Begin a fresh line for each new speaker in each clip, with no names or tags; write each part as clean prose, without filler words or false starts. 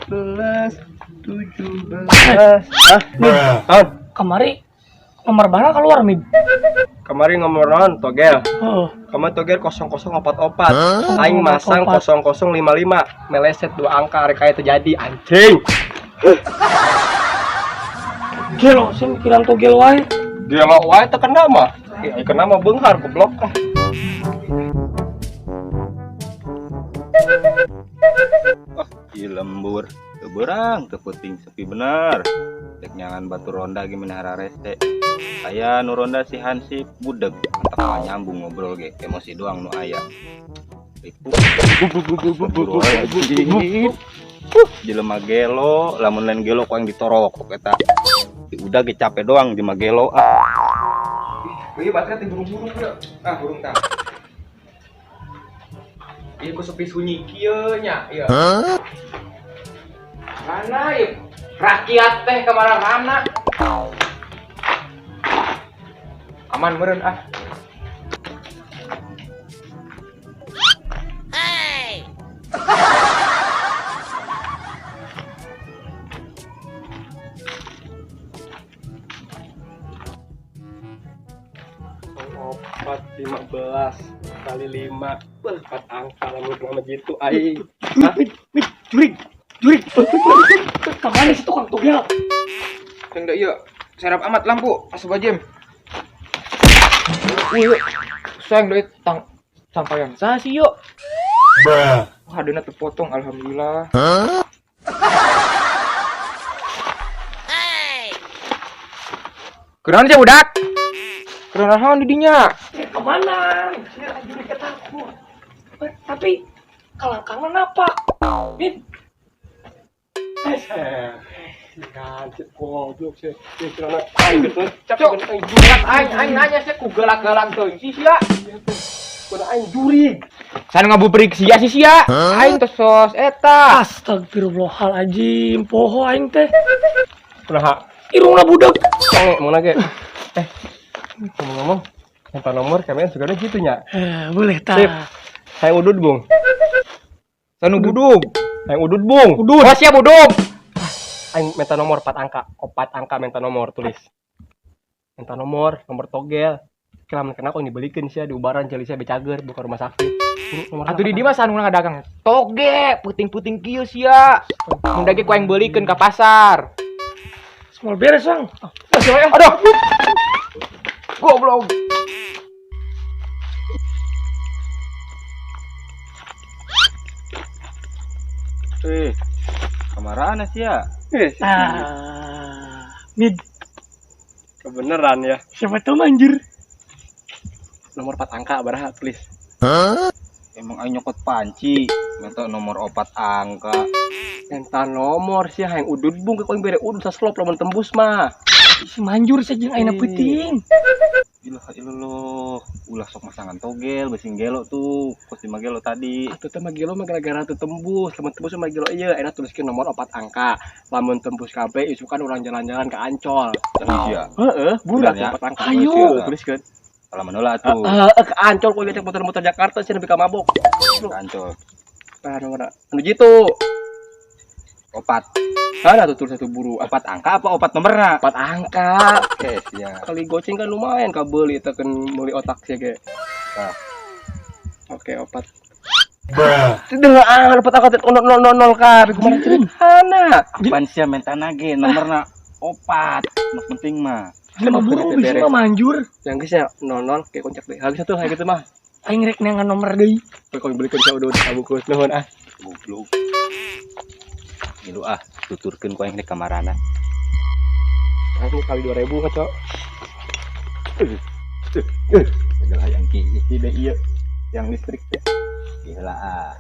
14, 17. Ah, naon?
Kamari nomor mana keluar, Mid?
Kemarin nomor naon togel?
Heeh.
Kemarin togel 0044. Aing masang 0055. Meleset dua angka rek aya terjadi anjing.
Gelo, sih mikiran togel wae.
Gelo wae teu kena mah. Ih, kena mah beunghar goblok. Ah.
Ih, lembur, teu beurang, teu peuting sepi bener. Dek nyangan batu ronda gimana hararese. Aya nu ronda si Hansip budeg, mantap nyambung ngobrol ge, emosi doang nu aya. Ripuh. Jelema gelo, lamun lain gelo ku aing ditorok eta. Udah ge capek doang jelema gelo ah.
Ieu baterai teh burung-burung ieu. Ah, burung tah. Ieu ku sepi sunyi kieu nya, ieu.
Mana ieu? Rakyat teh kamana rana. Aman meureun ah.
Hey!
Empat 15 kali 5, empat angka lamun nama gitu aing. Hah?
Mid, jurig, jurig. Kamana si tukang togel?
Teng da ieu. Serap amat lampu asup aja. Wih, sayang duit tang sampayan sah sih yuk. Wah, adona terpotong alhamdulillah.
Hey!
Kunaon sih budak? Kunaon naon di dinya?
Kemana? Sia jurig eta aku. Tapi kalangkangan apa? Mid.
Gancet goblok sih. Ieu cenah aing geus ngecap
Cok.
aing jurig.
Aing aing nanya sih ku galak-galak teuing si sia.
Kuna aing jurig.
Sana ngabubrik sia si sia. Aing teh sos eta.
Astagfirullahaladzim, poho aing teh.
Kunaha?
Irungna budak.
Cange mana ge? Ngomong-ngomong, minta nomor kalian suka gitu nya.
Boleh ta.
Sip. Saya udud, Bung.
Sanu budug.
Saya udud, Bung.
Udud. Oh siap budug.
Aing minta nomor 4 angka. 4 angka minta nomor tulis. Minta nomor, nomor togel. Kelamun kena kok dibelikin sih di ubaran jeli saya becager buka rumah sakit. Nomor
Atuh di dieu mah sanu ngadagang toge, puting-puting kieu sia. Mun dage ku aing beulikeun ka pasar.
Semua beres, Bang.
Aduh. Goblok.
Kamarana sia?
Ah, Mid,
Kebeneran ya.
siapa tahu manjur.
Nomor 4 angka baraha tulis.
Emang aing nyokot panci, minta nomor 4 angka.
Minta nomor sih hayang udud bung ke aing bere udud saslop lamun tembus mah.
Si manjur sih jeung aina peuting.
Ilah ilah ulah sok masangan togel besing gelo tuh, kos lima gelo tadi.
Atuh teh mah gelo mah gara-gara teu tembus, lamun tembus mah gelo ieu enak tuliskeun nomor 4 angka. Lamun tembus kabeh isukan urang jalan-jalan ke Ancol.
Iya.
Heeh, burak
Bener ya?
4 angka.
Ayo.
Tuliskeun.
Salaman heula atuh.
Heeh, ke Ancol ku ngecek muter-muter Jakarta sih nepi ka mabok.
Ke Ancol.
Nah, nomor anu jitu.
4.
Ada tuh tulis satu buru.
4 angka apa 4 nomorna?
4 angka.
Oke, siap.
Kali goceng kan lumayan kabeuli eta kan meuli otak sih ge.
Tah.
Oke, 4. Tidak ah, 4 angka teh 0 0 0 ka. Kumaha ceritana?
Apaan sia mentana ge nomorna 4. Nu penting mah.
Jelema burung bisa mah manjur.
Yang geus nya 0 0 kayak koncak deh. Habis satu kayak gitu mah.
Aing rek neangan nomor deui.
Kau belikan saya udah sabukus nuhun ah.
Goblok. Ngilu ah, tuturkeun ku aing di kamarana.
Ini kali 2000 kan, Cok.
Segala yang ki ide ieu yang listrik teh. Gila ah.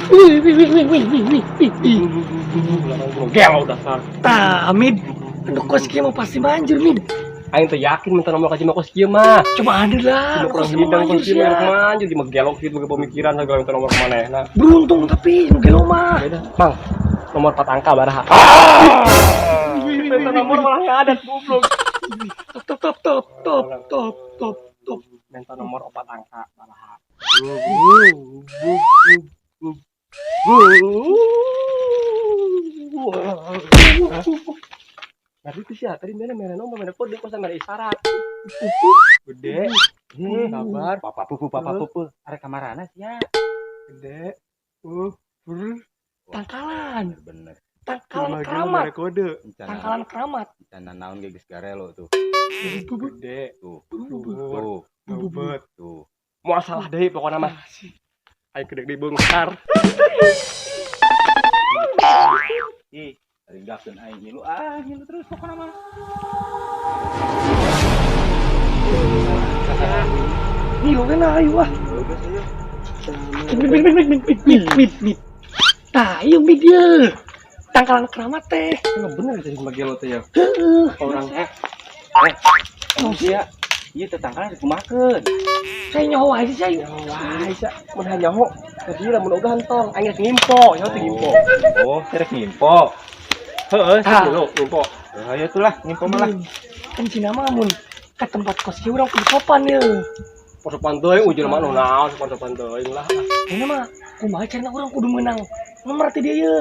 Wih, wih, wih, wih, wih, wih, wih, wih.
Gelo dasar.
Tah, Mid. Anu kos kieu mah pasti manjur, Mid.
Aing teh yakin minta nomor ka kos kieu mah.
Coba ada lah,
Cuma kurang
kos kieu mah
hidang
manjur
kos kieu mah
sia.
manjur di mah gelo kieu boga pemikiran segala minta nomor ka manehna.
Beruntung tapi nu gelo mah.
Beda. Bang, nomor 4 angka baraha. Minta nomor malah ngadat goblok.
Top top top top top top top top.
Minta nomor 4 angka baraha. Tadi tuh sih, tadi mana nomor mana kode kok sama isyarat. Gede. Kabar.
Papa pupu papa pupu. Arek kamarana sia.
Gede.
Tangkalan.
Bener.
Tangkalan keramat.
Kode.
Tangkalan keramat.
Rencana naon ge geus garelo tuh.
Gede.
Tuh. Tuh.
Tuh.
Tuh.
Moal salah deui pokona mah. Aing kedek dibongkar.
Ih, ringgakeun aing ngilu ah, ngilu terus pokona mah.
Ngilu kan ayo ah. Mit. Tah, ieu mit ieu. Tangkalan keramat teh.
Emang bener tadi bagi lo teh ya.
Heeh.
Orang
Sia, ieu teh tangkalan dikumakeun.
Saya nyaho aja saya.
Wah, sia mun nyaho. Tadi lamun ogah entong, aing rek ngimpo, nyaho teh ngimpo.
Oh, rek ngimpo. Heeh,
sih lo ngimpo.
Ayo tuh lah, ngimpo malah.
Kan cina mah mun ke tempat kos kieu urang kudu sopan ye.
Sopan teuing ujung mah nu naon sopan-sopan teuing lah.
Ini mah kumaha carana urang kudu meunang nomor teh dia ye.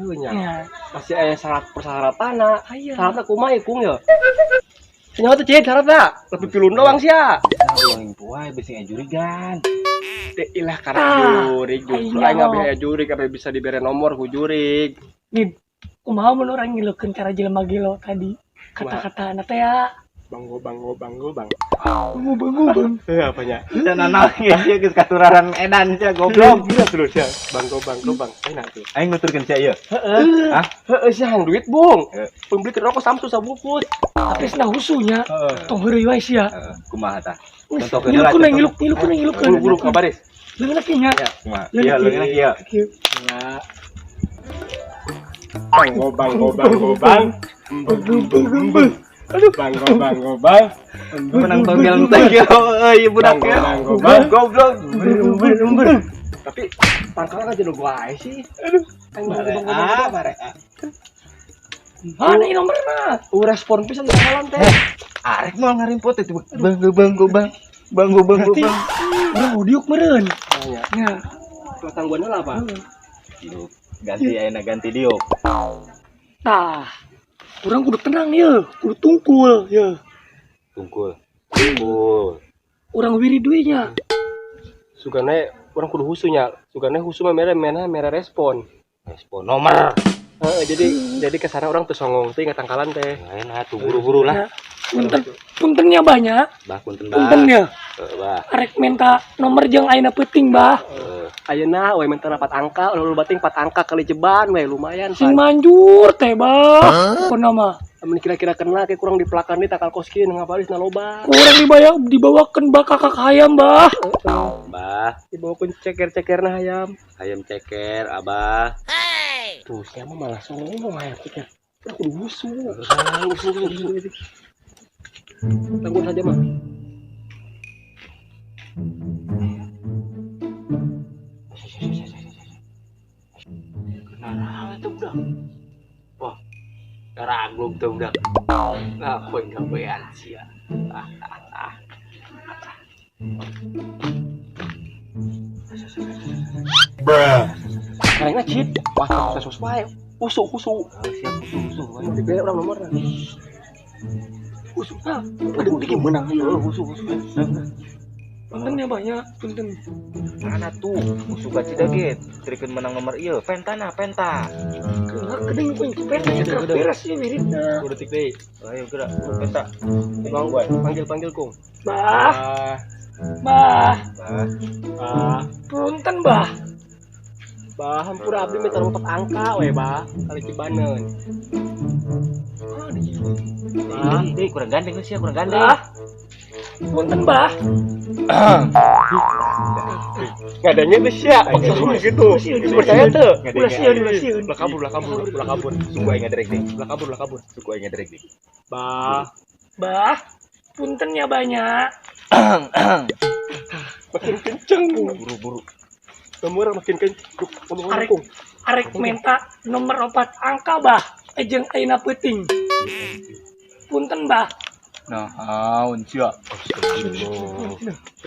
Heuh nya. Pasti aya syarat persyaratanna. Syaratna kumaha ieu kung ye? Nyawa tuh cek syaratna. Lebih pilun doang sia.
Urang ngimpo wae bisi aya jurigan.
Teh ilah karena jurig justru aing ngabeh aya jurig apa bisa dibere nomor ku jurig.
Nih, kumaha mun urang ngilukeun cara jelema gelo tadi? Kata-kata teh ya.
Banggo banggo banggo bang.
Banggo banggo bang.
Heuh apanya?
Cenah naon ieu geus katuraran edan sia goblok.
Gila terus ya. Banggo banggo bang. Enak tuh.
Aing nuturkeun sia ieu.
Heeh.
Hah?
Heeh sia hang duit, Bung. Pembeli rokok Samsu sabungkus.
Tapi cenah husunya. Tong heureuy wae sia.
Kumaha tah? Contohkeun heula.
Ngilukeun ngilukeun.
Buru-buru ka baris.
Leungeun lagi nya.
Kumaha? Iya, leungeun lagi ya.
Ya. Banggo banggo banggo bang. Bang. Aduh, banggo banggo bang.
Menang togel togel euy budak
banggo bang
goblok.
Umber. Tapi tangkalan aja nu wae sih. Aduh, banggo banggo bang.
Mana ini nomorna?
Respon pisan tangkalan teh.
Arek moal ngarimpot teh banggo banggo bang. Banggo banggo bang.
Urang udiuk meureun.
Nya.
Nya.
Tangguanna lah apa?
Ganti ayeuna ganti diuk.
Tah. Urang kudu tenang ye, kudu tungkul ye.
Tungkul. Tungkul.
Urang wirid deui nya.
Sugane urang kudu husunya. Sugane husu mah mere mena mere respon.
Respon nomor.
Heeh, jadi kesana orang tuh songong teh ngatangkalan teh.
Lain atuh buru-buru lah.
Punten, puntennya banyak.
Bah punten bah.
Punten ya.
Heeh, bah.
Arek minta nomor jeung ayeuna peuting bah.
Ayeuna we minta 4 angka, lalu bating 4 angka kali jeban we lumayan.
Sing manjur teh bah. Pokona mah.
Amun kira-kira kena kayak kurang dipelakan di takal koskin ngabaris na loba.
Kurang dibayar dibawakeun bakal ka hayam bah.
Bah,
dibawakeun ceker-cekerna hayam.
Hayam ceker abah.
Hey. Tuh sia mah malah songong hayam ceker. Aku kudu husu. Husu. Tanggung saja mah.
Kenapa tuh budak? Wah, karaglog tuh budak. Ngapain gawean sia.
Bruh. Karena cip, wah susah wae. Usu.
Siap usu.
Dibere urang nomorna.
Usu tah.
Aduh, bikin menang ieu usu.
Puntennya banyak, punten.
Mana tuh? Usu gacida ge, trikeun menang nomor ieu, pentana, penta.
Kedeng ku penta beres ieu wiridna.
10 detik deui.
Ayo gerak, penta.
Bang, panggil-panggil kung.
Bah. Bah.
Bah.
Punten, Bah.
Bah, hampura abdi minta nomor 4 angka we, Bah. Kali cibaneun.
Bah, deui kurang gandeng sih, kurang gandeng.
Bah. Punten, Bah.
Ngadanya tuh sia, paksa gitu. Percaya tuh.
Ulah sieun, ulah sieun.
Ulah kabur.
Suku aing ngaderek deui.
Ulah kabur.
Suku aing ngaderek deui.
Bah.
Bah. Puntennya banyak.
Makin kenceng.
Buru-buru.
Nomor makin kenceng.
Arek, arek minta nomor 4 angka, Bah. Jeung ayeuna peuting. Punten, Bah.
Nah, naon sia.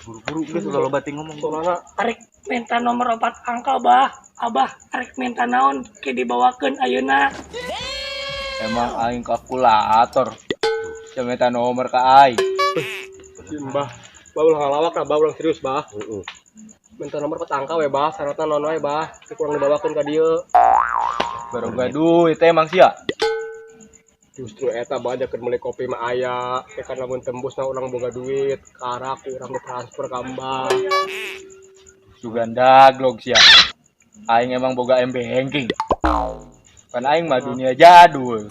Buru-buru geus ulah loba teh ngomong.
Soalna
arek Minta nomor 4 angka bah. Abah arek minta naon ke dibawakeun ayeuna.
Emang aing kalkulator. Sia minta nomor ka aing.
Bah, bah ulah ngalawak lah, bah ulah serius bah. Heeh. Minta nomor 4 angka we bah, syaratna naon wae bah. Teu kurang dibawakeun ka dieu.
Baroga duit teh emang sia.
Justru eta bah jakeun meuli kopi mah aya, teh kan lamun tembus na urang boga duit, karak urang ditransfer ka mbah.
Sugan daglog sia. Aing emang boga M banking. Kan aing mah dunia jadul.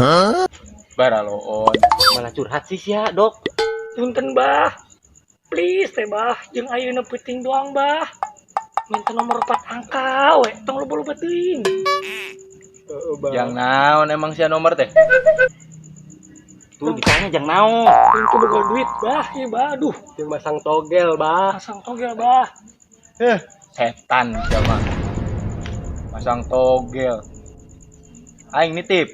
Baraloon.
Malah curhat sih sia, Dok.
Punten bah. Please teh bah, jeung ayeuna peuting doang bah. Minta nomor 4 angka we, tong loba-loba teuing.
Heeh, bah.
Jang naon emang sia nomor teh?
Tuh ditanya jang naon.
Aing teu boga duit bah, ieu bah, aduh.
Jeung masang togel bah.
Masang togel bah.
Setan sia mah. Masang togel. Aing nitip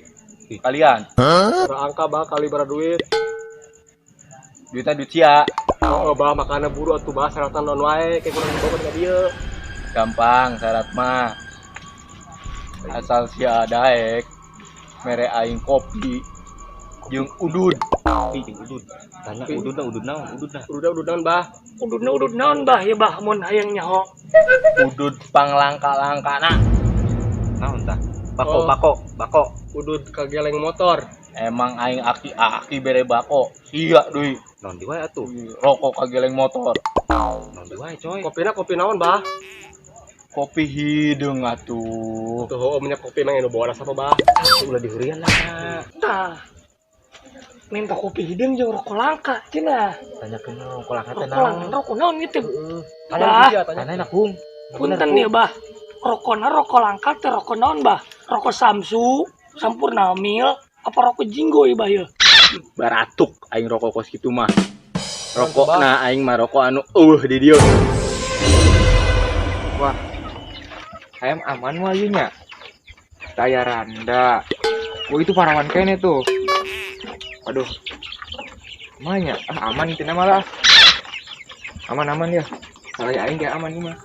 kalian.
Berapa angka bah kali berapa duit?
Duitnya duit sia.
Oh, bah makana buru atuh bah syaratna naon wae kayak kurang dibawa ka dieu.
Gampang syarat mah. Asal sia daek mere aing kopi jeung udud.
Kopi jeung udud. Tanya ududna udud naon? Ududna.
Ududna udud naon bah?
Ududna udud naon bah ya bah mun hayang nyaho.
Udud panglangka-langkana.
Naon tah? Bako,
Oh.
bako, bako.
Udud kageleng motor.
Emang aing aki-aki bere bako. Sia deui.
Naon di wae atuh?
Rokok kageleng motor.
Naon di wae coy.
Kopina kopi naon bah?
Kopi hideung atuh.
Tuh heueuh minyak kopi emang anu boras apa bah?
Ulah dihurian lah.
Tah. Minta kopi hideung jeung rokok langka cenah.
Tanyakeun rokok langka teh
Rokok langka
naon.
rokok naon ieu teh?
Heeh.
Tanya
Bah.
dia, tanya.
Tanya nak hung.
Punten nih bah. Rokona rokok langka teh rokok naon bah? Rokok Samsu, Sampurna Mil, apa rokok Jinggo ieu bah ieu?
Baratuk aing rokok kos kitu mah. Rokokna aing mah rokok anu eueuh di dieu.
Wah. Ayam aman mah ieu nya. Daya randa. Wah itu parawan kene tuh. Aduh. Manya, ah aman intinya malah. Aman-aman ya. Kalau aing kayak aman ini mah.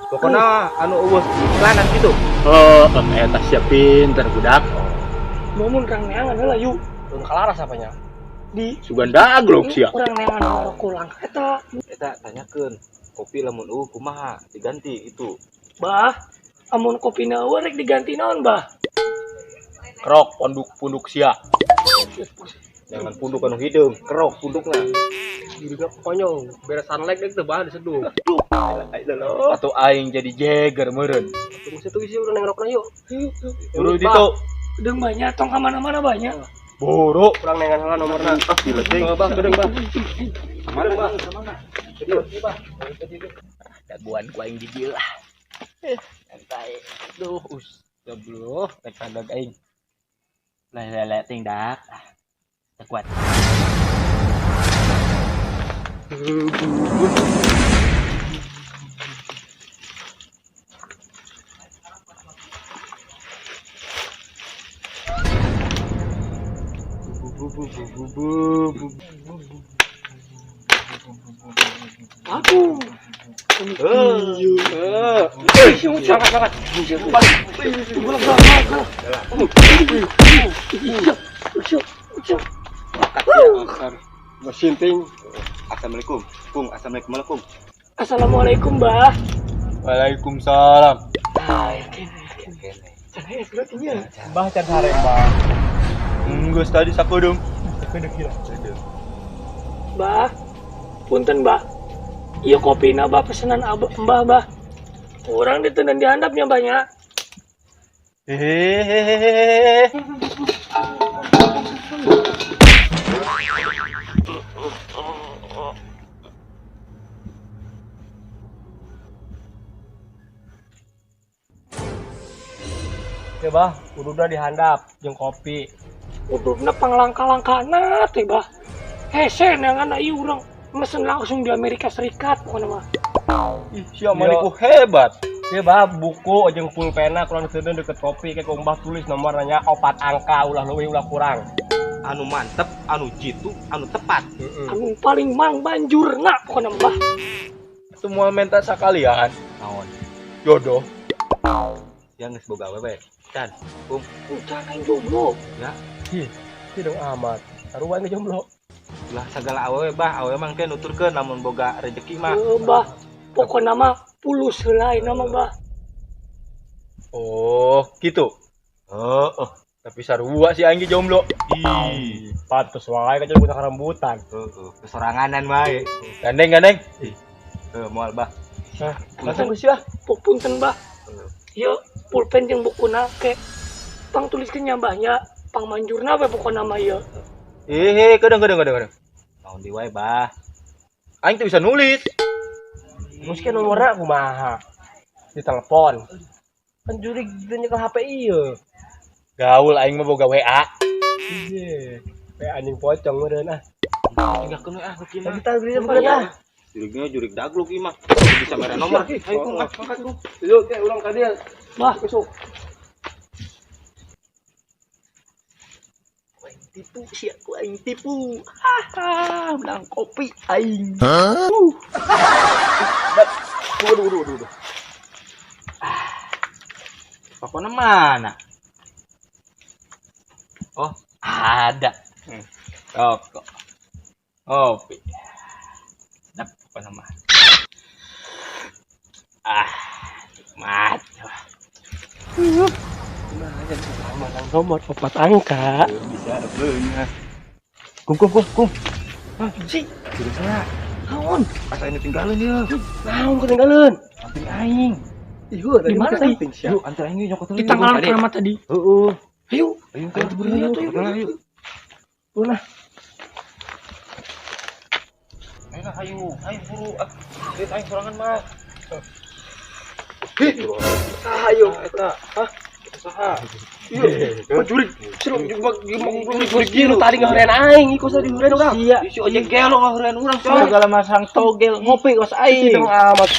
Pokoknya anu eueuh iklanan gitu.
Oh, eta sia pinter budak.
Mun urang neangan heula yuk.
Urang kalaras apanya?
Di
Sugan daglog sia.
urang neangan rokok langka eta.
Eta tanyakeun kopi lamun eueuh kumaha diganti gitu.
Bah, amun kopina eueuh rek diganti naon bah?
Krok ponduk-punduk sia.
Jangan punduk anu hideung, kerok pundukna.
Judulnya konyol, beres sunlight deh teu bah diseduh.
Atau aing jadi jeger meureun.
Tunggu situ isi urang neng rokna yuk.
Buru ditu.
Deung banyak tong ka mana-mana banyak.
Buru.
Urang nengan heula nomorna.
Ah, gila cing.
Oh, bah, geudeung bah.
Mana
Bah. Geudeung, bah.
Daguan ku aing di dieu lah. Santai. Duh, us. Goblok, rek sadag aing. Lah lah ting dak. Teu kuat.
Aduh.
Mesin ting.
Assalamualaikum. Kung, assalamualaikum.
Assalamualaikum, Bah.
Waalaikumsalam.
Ah, yakin, yakin. Can hees berarti nya.
Bah can hareng bah.
Geus tadi sakedeung.
Sakedeung gila.
Bah, punten, Bah. Ieu kopina bah pesenan abah Mbah, Bah. Urang diteundeun di handapnya banyak.
Hehehe.
Ya bah, ududna dihandap jeung kopi.
Ududna panglangka-langkana teh bah. Hese neangan ieu urang mesen langsung di Amerika Serikat pokona mah.
Ih, sia maneh ku hebat.
Ya bah, buku jeung pulpena kurang diteundeun deket kopi kayak ku Mbah tulis nomornya 4 angka ulah leuwih ulah kurang.
Anu mantep, anu jitu, anu tepat.
Anu paling mang banjurna pokona Mbah.
Semua minta sakalian.
Naon?
Jodoh.
Sia geus boga awewe. Can, Kum.
Encan aing jomblo.
Ih, dong amat. Sarua ge jomblo.
Ulah sagala awewe bah, awewe mah engke nuturkeun lamun boga rezeki mah.
Heuh bah. Pokona mah pulus heula ayeuna mah bah.
Oh, gitu.
Heeh.
Tapi sarua sih aing ge jomblo.
Ih,
Pantes wae kan buta rambutan.
heeh, kesoranganan wae.
Gandeng gandeng.
Heuh, moal bah.
Hah, langsung geus lah.
Punten bah. Ieu pulpen jeung bukuna ke pang tuliskeun nya bah nya, pang manjurna we pokona mah ieu.
Eh, kadang kadang kadang kadang.
Naon di wae bah.
Aing tuh bisa nulis. Mungkin nomornya kumaha? Di telepon. Kan jurig nyekel HP ieu. Gaul aing mah boga WA. Iya. WA anjing pocong meureun ah.
Tinggalkeun we ah kieu mah.
Kita beli bukan ah.
Jurignya jurig dagluk ieu mah. Bisa mere nomor. Ayo Kum, ah, mangkat Kum.
Yuk, kayak urang ka dieu.
Bah,
Besok.
Tipu sia ku aing tipu. Haha, menang kopi aing.
Waduh, waduh, waduh, waduh. Pokoknya mana? Oh, ada. Rokok. Kopi. Sedap pokoknya mah. Ah, nikmat.
Menang nomor 4 angka.
Bisa beunah. Kum kum kum kum.
Ah, si.
Jurig saya.
naon?
Asa ini tinggalin ya.
Naon ketinggalan?
Anting aing.
Ih, heuh,
Di mana tadi?
Yuk, antar aing yuk nyokot
Di Tangerang Keramat tadi.
Heeh.
Ayo.
Ayo,
Ayo,
ayo,
ayo,
ayo,
ayo.
Ulah.
Ayo lah, ayo, ayo buru. Ah, lihat aing sorangan mah.
Ayo.
Eta, hah? Saha?
Jurig. Seru jurig ieu tadi ngahurean aing, ieu kusa dihurean urang.
Sia,
Si ojek gelo ngahurean urang, coy.
segala masang togel ngopi kos aing.
Dong amat.